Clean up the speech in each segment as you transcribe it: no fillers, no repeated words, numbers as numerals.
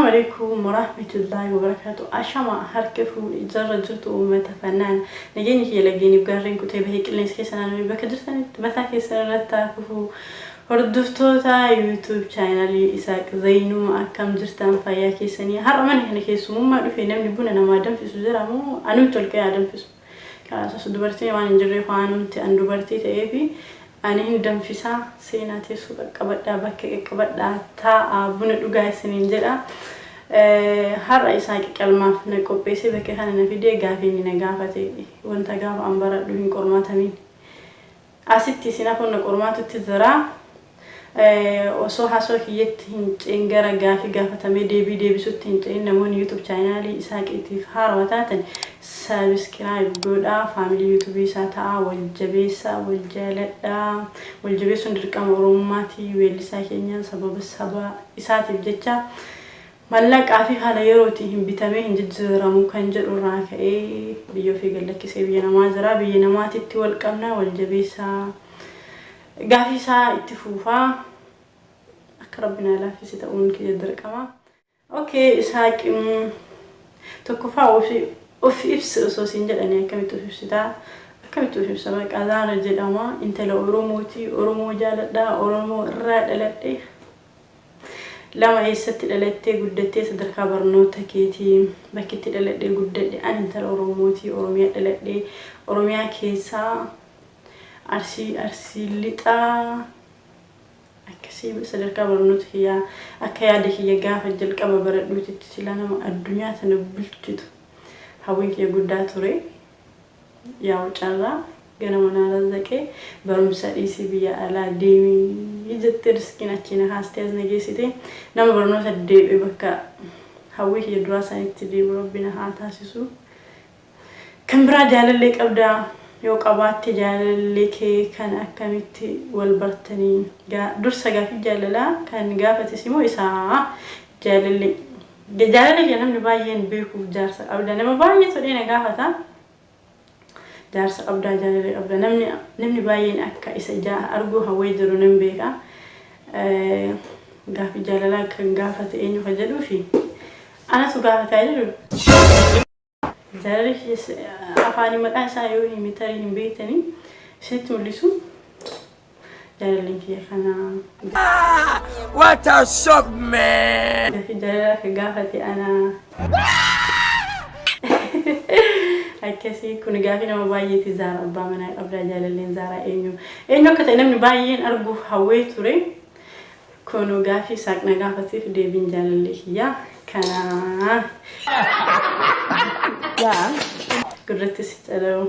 Assalaamu alaikum warahmatullahi wabarakatuh. Ashama harka fuudhe jarra jirtu uummata fannaan nageenyi kiyya laggeeniif gaarreen kutee bahee qilleensa keessa naannoo bakka jirtanitti mataa keessan irratti haa kufu. Hordoftoota YouTube chaanalii Isaaq Zaynuu, akkam jirtan? Fayyaa keessanii? Har'a mana kana keessumummaa dhufe. Namni buna namaa danfisu jira moo anumti ol ka'ee haa danfisu? Kanaas dubartiin waan hin jirreef, waanumti an dubartii ta'eefi ani hin danfisaa. Seenaa teessoo qaqqabadhaa, bakka qaqqabadhaa, taa'aa, buna dhugaa isiniin jedha. Har'a Isaaqi qalmaaf na qopheessee bakka kana na fidee gaafii inni na gaafate wanta gaafa an baradhu hin qormaatamiin. Asitti isin hafuun na qormaatutti jira. Osoo haasoo kiyyatti hin ce'in, gara gaafii gaafatamee deebii deebisutti hin ce'in, namoonni YouTube chaanaalii Isaaqiitiif haarawaa taatan subscribe godhaa, family YouTube isaa ta'aa, wal jabeessaa, wal jaaladhaa. Wal jabeessuun dirqama Oromummaatii. Weellisaa keenya sababa saba isaatiif jecha mallaqaa fi haala yerootiin hin bitamee hin jijjiiramu kan jedhu irraa ka'ee biyya ofii gad lakkisee biyya namaa jira. Biyya namaatitti wal qabna, wal jabeessaa. Gaafii isaa itti fuufaa, akka Rabbi naa laaffise ta'uun kiyya dirqama. Okay, Isaaqi, tokkoffaa of ibsi osoo siin jedhanii akkamitti of ibsitaa? Akkamitti of ibsa? Maqaa Zaara jedhama. Intala Oromooti. Oromoo jaaladha. Oromoo irraa dhaladhe. Lama, eessatti dhalattee guddattee, sadarkaa barnoota keetii? Bakki itti dhaladhee guddadhe, ani intala Oromooti. Oromiyaa dhaladhe. Oromiyaa keessaa Arsii, Arsii Lixaa akkasii. Sadarkaa barnoota kiyyaa, akka yaada kiyya gaafa jalqaba baradhuutitti silaa nama addunyaa tana bulchitu hawwiin kiyya guddaa ture. Yaa'u carraa ganama naa razzaqee barumsa dhiisii biyya alaa deemii jettee riskiin achii na kaastee as na geessite. Nama barnoota deebi'e bakka hawwii kiyya duraa sanitti deebi'u Rabbi na haa taasisu. Kan biraa, jaalallee qabdaa? Yoo qabaatte jaalallee kee kan akkamitti wal bartanii? Dursa gaafii jaalalaa kan gaafates immoo isaa. Jaalallee, jaalala kee namni baay'een beekuuf jaarsa qabda, nama baay'ee todhee na gaafata. Jaarsa qabdaa, jaalallee qabda? Namni baay'een akka isa ijaa arguu hawwee jiru nan beeka. Gaafii jaalalaa kan gaafate eenyu ka jedhuufi anatu gaafataa jiru. Jaalalli afaanii maqaa isaa yoo hime tarii hin beektanii, isinitti mul'isu. Jaalalleen kiyya kana. What a shock, man! Gaafii jaalalaa kan gaafate ana. Akkasii kun gaafii nama baay'eeti. Zaara, abbaa manaa qabdaa? Jaalalleen Zaaraa eenyu? Eenyu akka ta'e namni baay'een arguuf hawwee ture. Kun gaafii Isaaq na gaafateef deebiin jaalallee kiyyaa kana. Gurratti si calawu.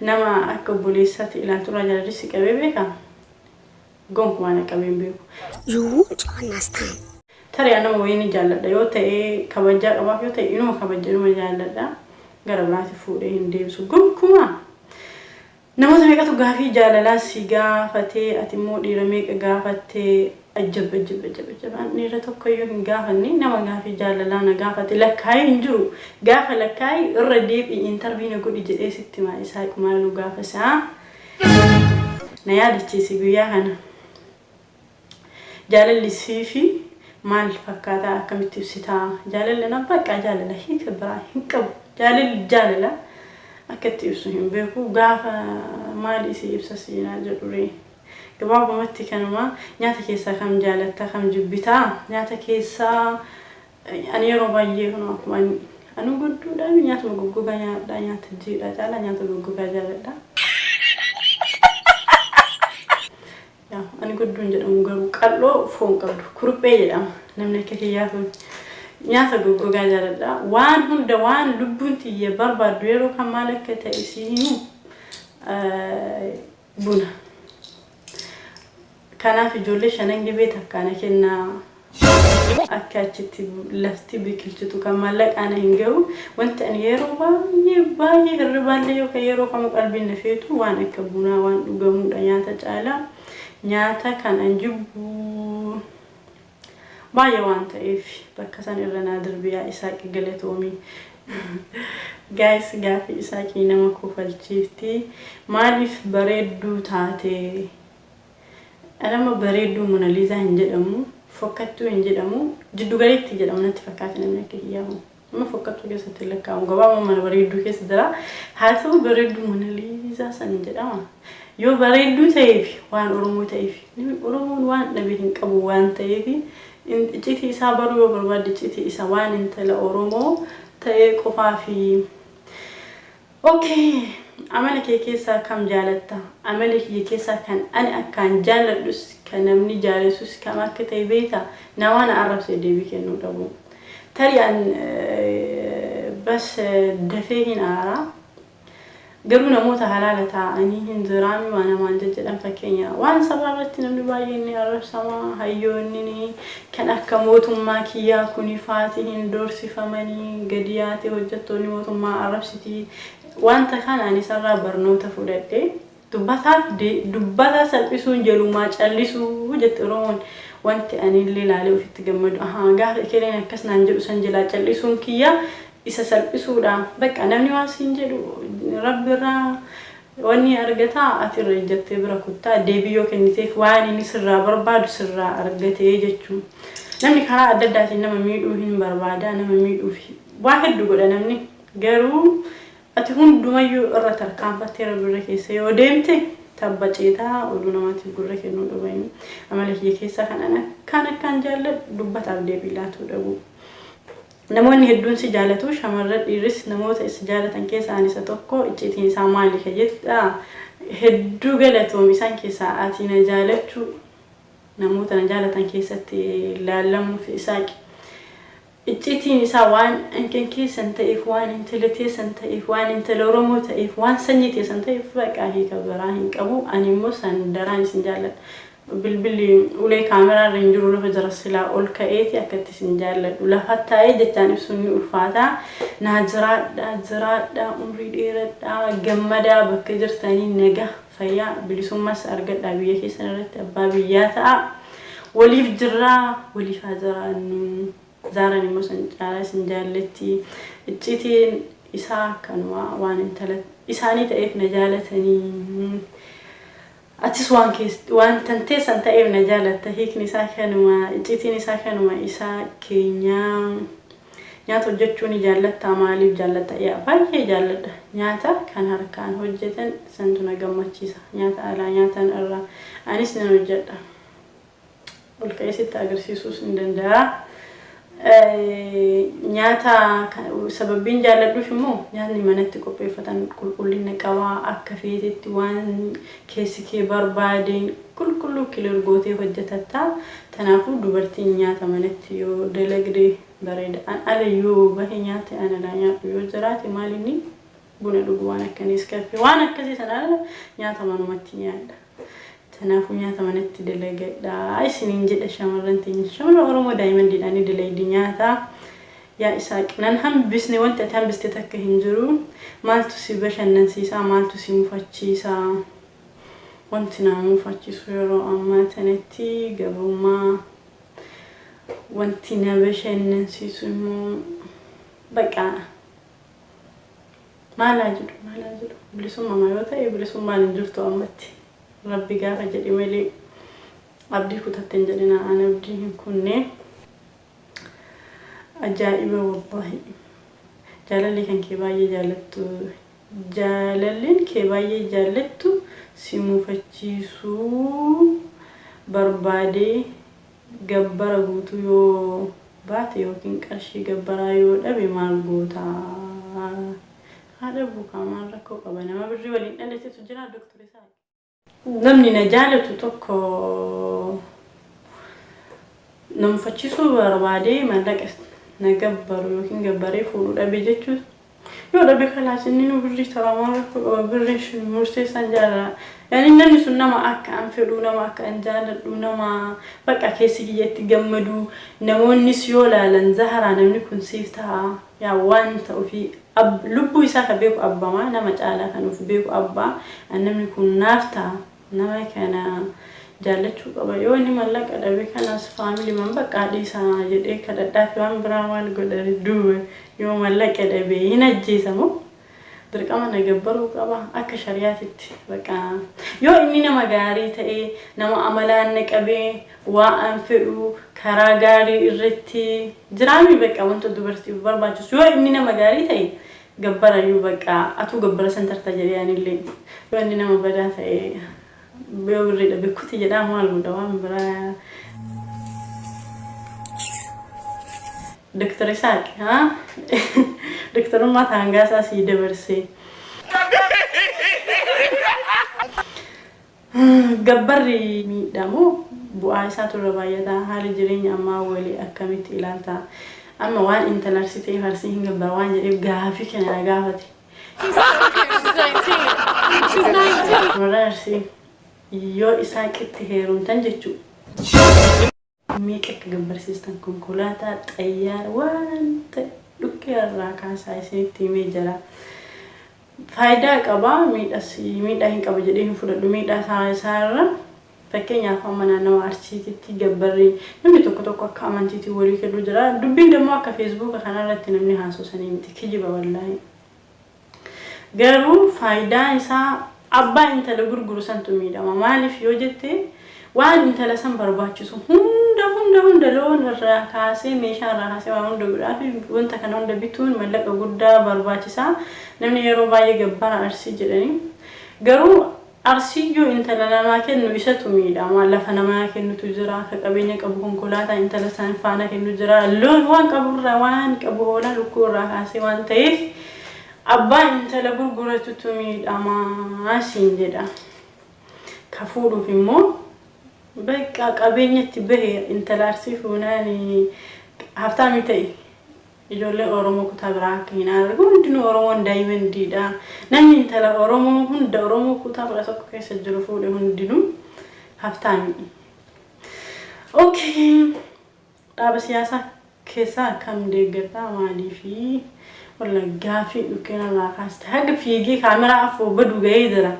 Nama akka obboleessaatti ilaalturraa jaalalli si qabee beekaa? Gonkumaa na qabee hin beeku. You won't understand. Tarii nama wayii ni jaalladha yoo ta'e, kabajaa qabaaf yoo ta'e, inuma kabaja, inuma jaalladha. Gara biraatti fuudhee hin deebisu gonkumaa. Namoota meeqatu gaafii jaalalaa si gaafatee? Ati immoo dhiira meeqa gaafattee? Ajab, ajab, ajab, ajab! An dhiira tokkoyyuu hin gaafanne. Nama gaafii jaalalaa na gaafate lakkaa'ee hin jiru. Gaafa lakkaa'e irra deebi'i interview na godhi jedhee sitti himaa. Isaaq, maaloo gaafa isaa na yaadachiisi guyyaa kana. Jaalalli siifi maal fakkaataa, akkamitti ibsitaa? Jaalalli na bakka jaalala hiika biraa hin qabu. Jaalalli jaalala akka itti ibsu hin beeku. Gaafa maali isii ibsa siinaa jedhure. Gabaabumatti kanuma. Nyaata keessaa kam jaalatta, kam jibbitaa? Nyaata keessaa ani yeroo baay'ee kun akkuma anu gudduudhaan nyaatuma goggogaa nyaadha. Nyaata jiidhaa caalaa nyaata goggogaa jaaladha. Ani gudduun jedhamu garuu qal'oo foon qabdu kuruphee jedhama. Namni akka kiyyaa kun nyaata goggogaa jaaladha. Waan hunda, waan lubbuun tiyya barbaaddu yeroo kan maal akka ta'e si himu, buna. Kanaaf ijoollee shanan gibee takkaana kennaa. Akka achitti lafti biqilchitu kan maallaqaana hin gahu. Wanti ani yeroo baay'ee baay'ee hirribaallee yookaan yeroo kamuu qalbiin na feetu waan akka bunaa, waan dhugamuudha nyaata caalaa. Nyaata kan an jibbu baay'ee waan ta'eef bakka san irra naa darbiyaa. Isaaqi, galatoomii. Guys, gaafii Isaaqii nama kofalchiifti. Maaliif bareedduu taate? Nama bareedduu Monaliizaa hin jedhamu. Fokkattuu hin jedhamu. Jiddu galeetti jedhamu natti fakkaata namni akka kiyyaa kun. Nama fokkattuu keessatti hin lakkaa'amu. Gabaabuma mana bareedduu keessa jira. Haa ta'u bareedduu mana Liizaa san jedhama. Yoo bareedduu ta'eef waan Oromoo ta'eef namni Oromoon waan dhabe hin qabu waan ta'eef iccitii isaa baruu yoo barbaadde iccitii isa waan intala Oromoo ta'ee qofaafi. Ok Amala kee keessaa kam jaalatta? Amala kiyya keessaa kan ani akkaan jaalladhus kan namni jaalatus kam akka ta'e beektaa? Namaa na arrabse deebii kennuu dhabuu. Tarii an bas dafee hin aara. Garuu namoota halaala taa'anii hin jiraami waa namaan jejjedhan fakkeenya waan sabaa irratti namni baay'een ni arrabsama hayyoonni kan akka mootummaa kiyyaa kuni faati hin doorsifamanii gadi yaate hojjettoonni mootummaa arrabsiti wanta kana ani isarraa barnoota fudhadhe dubbataaf dubbataa salphisuun jalumaa callisuu jette Oromoon wanti anillee laalee ofitti gammadu ahaa gaafa ekeleen akkas naan jedhu san jalaa callisuun kiyya isa salphisuudha. Bakka namni waan siin jedhu Rabbi irraa wanni argataa ati irra ejjattee bira kuttaa deebii yoo kenniteef waan inni sirraa barbaadu sirraa argatee jechuu. Namni karaa adda addaatiin nama miidhuu hin barbaada nama miidhuuf waa hedduu godha namni garuu ati hundumayyuu irra tarkaanfattee Rabbi irra keessa yoo deemte tabba ceetaa oduu namaatiif gurra kennuu dhabu. Amala kiyya keessaa kan an akkaan akkaan jaalladhu dubbataaf deebii laatuu dhabuu. Namoonni hedduun si jaalatu, shamarran dhiirris namoota isa jaalatan keessaa ani isa tokko, icciitiin isaa maali ka jettudha? Hedduu galatoomi isaan keessaa ati na jaalachuu namoota na jaalatan keessatti laallamuuf Isaaqi. Icciitiin isaa waan kan keessan ta'eef, waan intala teessan ta'eef, waan intala Oromoo ta'eef, waan sanyii teessan ta'eef baqaa hiika biraa hin qabu. Ani immoo san daraan isin jaalladha. Bilbilli ulee kaameraa irra hin jiru lafa jira silaa ol ka'eeti akkatti isin jaalladhu. Lafa taa'ee jechaan ibsuun ni ulfaata. Naa jiraadhaa jiraadhaa umrii dheeradhaa gammadaa bakka jirtanii nagaa fayyaa bilisummas argadhaa biyya keessan irratti abbaa biyyaa ta'a. Waliif jirraa waliif haa jiraannu. Zaaraan immoo san caalaa isin jaallatti. Icciitiin isaa kanuma waan intala isaanii ta'eef na jaalatanii. Atis waan kees waan tan teessan ta'eef na jaalatta hiikni isaa kanuma icciitiin isaa kanuma isaa keenyaa nyaata hojjechuu ni jaallattaa maaliif jaallatta yaa baay'ee jaalladha nyaata kan harkaan hojjetan santu na gammachiisa nyaata alaa nyaatan irraa anis nan hojjedha ol ka'ee sitti agarsiisuus hin danda'a. Nyaata sababbiin jaalladhuuf immoo nyaatni manatti qopheeffatan qulqullina qaba akka feetetti waan keessi kee barbaadeen qulqulluu clear gootee hojjetatta. Kanaafuu dubartiin nyaata manatti yoo dalagde bareeda. An ala yoo bahe nyaata an alaa nyaadhu yoo jiraate maal inni buna dhugu waan akka Nescafe waan akkasii sana ala nyaata manumatti nyaadha. Tanaafuu nyaata manatti dalagadhaa isiniin jedha shamarran teenya. Shamarran Oromoo daayimandiidhaan ni dalaydi nyaata. Yaa Isaaq nan hambisne wanti ati hambiste takka hin jiru. Maaltu si bashannansiisaa maaltu si mufachiisaa? Wanti na mufachiisu yeroo ammaa tanatti gabrummaa wanti na bashannansiisu immoo baqa Maal haa jedhu maal haa jedhu bilisummama yoo ta'e bilisummaan hin jirtu ammatti rabbi gaafa jedhe malee abdii kutatte hin jedhina an abdii hin kunne ajaa'iba wallahi jaalalli kan kee baay'ee jaalattu jaalalleen kee baay'ee jaallattu si mufachiisuu barbaadee Gabbara guutuu yoo baate yookiin qarshii gabbaraa yoo dhabe maal goota? Haa dhabu kaa maal rakkoo qaba nama birrii waliin dhalatetu jiraa Doktar Isaaq? Namni na jaalatu tokko na mufachiisuu barbaadee maallaqa na gabbaru yookiin gabbaree fuudhu dhabe jechuun Yoo dhabe kalaas inni nu birrii ta'a maal rakkoo qaba birriin sun murteessaan jaalala yaani namni sun nama akka an fedhuu nama akka an jaaladhu nama bakka keessi kiyya itti gammadu namoonnis yoo laalan zaharaa namni kun siif ta'a yaa waan ta'ufi lubbuu isaa ka beeku abbamaa nama caalaa kan of beeku abbaa an namni kun naaf ta'a Nama kana jaallachuu qaba yoo inni mallaqa dhabe kanas family man baqqaa dhiisaa jedhee kadhadhaafi waan biraa maal godha duuba yoo mallaqa dhabe hin ajjeesa moo Dirqama na gabbaruu qaba akka shariyaatitti. Bakka yoo inni nama gaarii ta'e, nama amalaan na qabee, waa an fedhu karaa gaarii irratti jiraami, bakka wanta dubartiif barbaachisu, yoo inni nama gaarii ta'e gabbarayyuu, bakka atuu gabbara san tarta jedhee anillee. Yoo inni nama badaa ta'e, yoo birrii dhabe kuti jedhaa, maal godha waan biraa. Dr. Isaaq, haa? Doktorummaa taangaasaa sii dabarsee. Gabbarri miidhamu bu'aa isaatu irra baay'ata. Haala jireenya ammaa walii akkamitti ilaalta? Amma waan intala Arsii ta'eef Arsii hin gabbara waan jedheef gaafii kana na gaafate. Warra Arsii yoo Isaaqitti heerumtan jechuu. Meeqa akka gabbarsiistan, konkolaataa, xayyaara, wanta dhukkee irraa kaasaa isinitti himee jira. Faayidaa qaba, miidhas miidhaa hin qabu jedhee hin fudhadhu. Miidhaa isaa isaarra, fakkeenyaaf, amma naannawa Arsiititti gabbarri namni tokko tokko akka amantiitiin walii kennu jira. Dubbiin immoo akka Feesbuuka kanarratti namni haasosanii miti, kijiba wallaahi. Garuu faayidaan isaa abbaa intala gurguru santu miidhama. Maaliif yoo jette, waan intala san barbaachisu hunda hunda hunda, loon irraa kaasee, meeshaa irraa kaasee, waan hunda godhaa fi wanta kana hunda bituun mallaqa guddaa barbaachisaa. Namni yeroo baay'ee gabbara Arsii jedhanii. Garuu Arsiyyuu intala namaa kennu isatu miidhama. Lafa namaa kennutu jira. Ka qabeenya qabu konkolaataa intala san faana kennu jira. Loon waan qaburraa, waan qabu, hoolaa, lukkuu irraa kaasee waan ta'eef abbaa intala gurguratutu miidhamaa siin jedha. Ka fuudhuuf immoo bakka qabeenyatti bahe intala Arsii fuunaan haftaamii ta'e. Ijoollee Oromoo kutaa biraa akka hin aarre, hundinuu Oromoon daayimandiidha. Namni intala Oromoo hunda, Oromoo kutaa 11 keessa jiru fuudhe hundinuu haftaamii. Okay. Dhaaba siyaasaa keessaa kam deeggartaa, maaliifi? Walla gaafii dhukkeen irraa kaaste. Haga fiigee kaameraa afur badu gahee jira.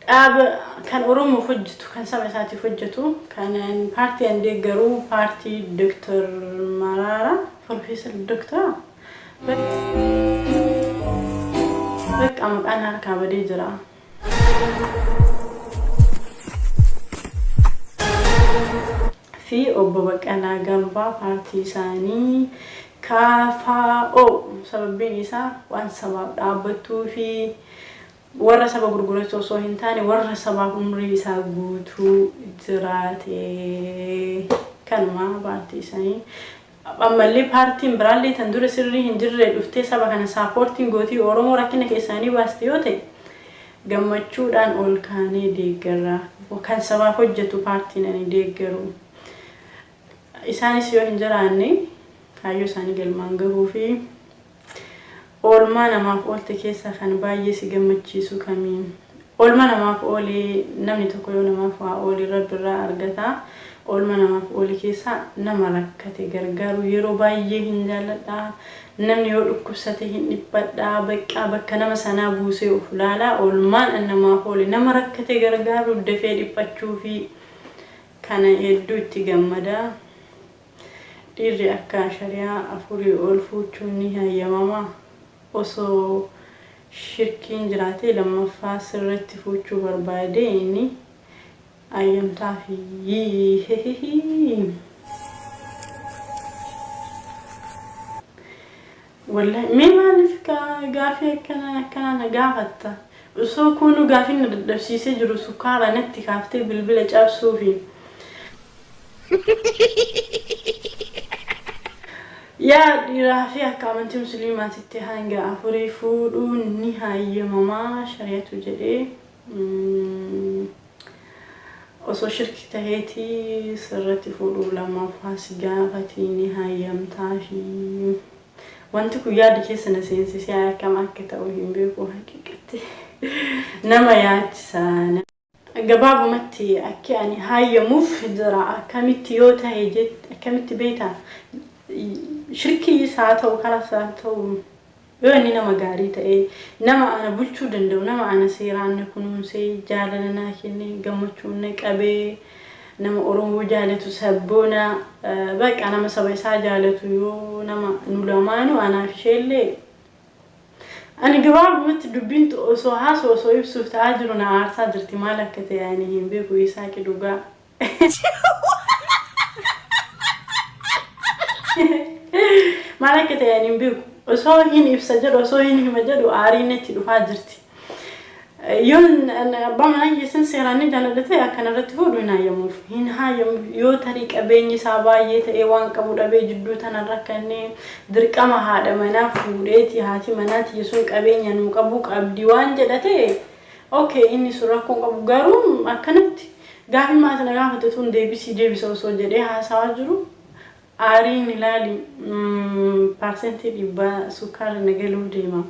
Dhaaba kan Oromoof hojjetu, kan saba isaatiif hojjetu, kan paartii an deeggaru paartii Dr. Maraara, Profeesar Dr. Bakka maqaan harkaa badee jira. Fi obbo Baqqalaa Garbaa, paartii isaanii KFO, sababbiin isaa waan sabaaf dhaabbattuu fi warra saba gurguratu osoo hin taane warra sabaaf umrii isaa guutuu jiraate, kanuma paartii isaanii. Ammallee paartiin biraallee tan dura sirrii hin jirre dhuftee saba kana supportiin gootii Oromoo rakkina keessaanii baaste yoo ta'e, gammachuudhaan ol kaanee deeggarra. Kan sabaaf hojjetu paartiin ani deeggaru. Isaanis yoo hin jiraanne kaayyoo isaanii galmaan gahuu fi. Oolmaa namaaf oolte keessaa kan baay'ee si gammachiisu kami? Oolmaa namaaf oolee, namni tokko yoo namaaf waa oole Rabbi irraa argata. Oolmaa namaaf oole keessaa nama rakkate gargaaru yeroo baay'ee hin jaalladha. Namni yoo dhukkubsate hin dhiphadha. Bakka bakka nama sanaa buusee of laala. Oolmaan an namaaf oole nama rakkate gargaaru, dafee dhiphachuu fi kana hedduu itti gammada. Dhiirri akka shari'aa afurii ol fuuchuun ni hayyamamaa? Osoo shirkiin jiraatee lammaffaa sirratti fuuchuu barbaadee ni hayyamtaafii? Wallahi mee maaliif gaafii akkana akkanaa na gaafatta? Osoo kunuu gaafiin na dadhabsiisee jiru sukkaara natti kaaftee bilbila cabsuufi. Yaa dhiiraa fi akka amantii musliimaatitti hanga afurii fuudhuun ni hayyamamaa shari'atu jedhee. Osoo shirki taheeti sirratti fuudhuuf lammaffaa si gaafatii ni hayyamtaafi? Wanti kun yaada keessa na seensisee akkam akka ta'u hin beeku, haqiiqatti nama yaachisa. Gabaabumatti akki ani hayyamuuf jira. Akkamitti yoo tahe jette, akkamitti beektaa, shirkii isaa ta'u, karaa isaa ta'u, yoo inni nama gaarii ta'e, nama ana bulchuu danda'u, nama ana seeraan na kunuunsee, jaalala naa kenne, gammachuun na qabee, Nama Oromoo jaalatu, sabboona, baqa nama saba isaa jaalatu yoo nama nu lamaanuu anaaf isheellee. Ani gabaabumatti dubbiin osoo haasoo osoo ibsuuf ta'aa jiru na aarsaa jirti. Maal akka ta'e ani hin beeku. Isaaqi dhugaa. Maal akka ta'e ani hin beeku. Osoo hin ibsa jedhu, osoo hin hima jedhu, aariin natti dhufaa jirti. Yoo abbaa manaa keessan seeraan ni jaalladha ta'e, akkanarratti fuudhu hin hayyamuuf. Hin hayyamuuf. Yoo tarii qabeenyi isaa baay'ee ta'ee, waan qabu dhabee jidduu tanarra akka inni dirqama haadha manaa fuudheeti, haati manaati sun qabeenya nuu qabuu qabdi waan jedha ta'e, okay, inni sun rakkoo qabu. Garuu akkanatti gaafii maatii na gaafate tun deebisii deebisa osoo jedhee haasawaa jiru, aariin ilaali, 100% sukkaarri na galuu deema.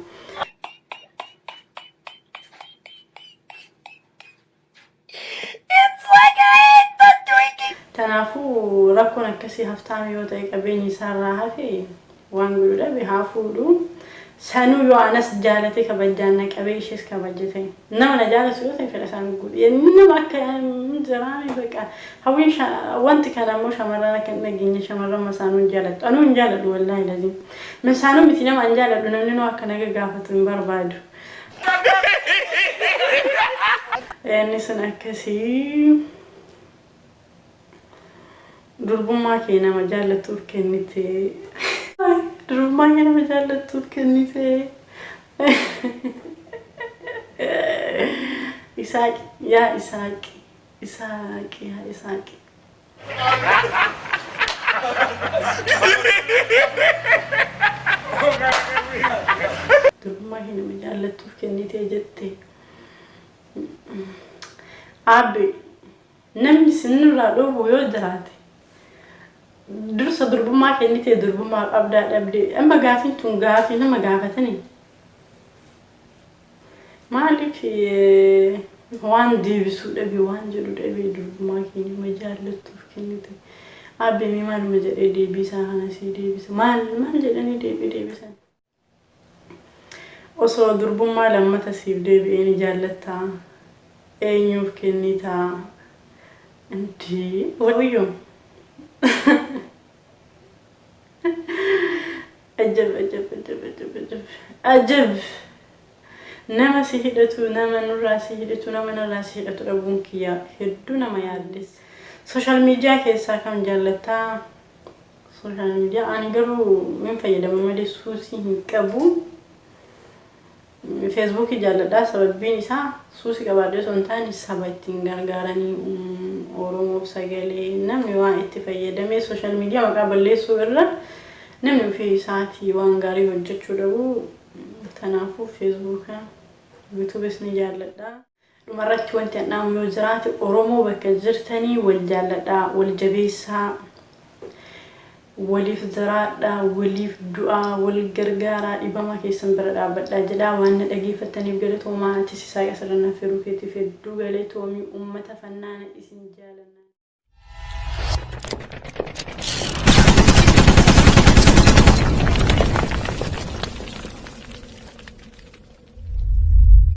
It's like I ate the drinking. Kanaafuu rakkoon akkasii, haftaama yoo ta'e, qabeenyi isaarraa hafe waan godhu dhabe haa fuudhu. Sanuu yoo anas jaalate, kabajaan na qabee, ishees kabajjate, nama na jaalatu yoo ta'e, fedha isaan godhu. Nama akka jiraame baqa hawwiin wanti kana immoo shamarran akka hin dhageenye, shamarran masaanuu hin jaalattu. Anuu hin jaaladhu, wallaahi lazim. Masaanuu miti, nama hin jaaladhu, namni nu akka naga gaafatu hin barbaadu. Inni sun akkasii. Durbummaa kee nama jaallattuuf kennite. Durbummaa kee nama jaallattuuf kennite. Isaaqi, yaa Isaaqi, Isaaqi, yaa Isaaqi. Durbummaa kee nama jaallattuuf kennite jette. Aabbe, namni sinirraa dhoowwu yoo jiraate, dursa durbummaa kennitee, durbummaa qabdaa dhabdee? Amma gaafiin tun gaafii nama gaafatanii maaliif waan deebisuu dhabe, waan jedhu dhabe. Durbummaa kee nama jaallattuuf kennite. Aabbe, mee maaluma jedhee deebii isaa kana sii deebisa? Maal maal jedhanii deebii deebisan? Osoo durbummaa lammata siif deebi'ee ni jaallattaa? Eenyuuf kennitaa? Inti wayyoo. Ajab, ajab, ajab, ajab, ajab, ajab! Nama si hidhatu, nama nurraa si hidhatu, nama narraa si hidhatu dhabuun kiyya hedduu nama yaaddessa. Social media keessaa kam jaallattaa? Social media ani garuu min fayyadama malee suusii hin qabu. Feesbuukii jaalladha. Sababbiin isaa suusii qabaadhee osoo hin taane, saba ittiin gargaaranii, Oromoof sagalee, namni waan itti fayyadamee social media maqaa balleessuu irra namni ofii isaatii waan gaarii hojjechuu dhabu. Kanaafuu Feesbuuka, YouTubes ni jaalladha. Dhumarratti wanti an dhaamu yoo jiraate, Oromoo bakka jirtanii wal jaalladhaa, wal jabeessaa, waliif jiraadhaa, waliif du'aa, wal gargaaraa, dhibama keessan bira dhaabbadhaa jedhaa. Waan na dhageeffattaniif galatoomaa. Atis Isaaq asirra na fedhuu keetiif hedduu galatoomii. Uummata fannaana, isin jaalanna.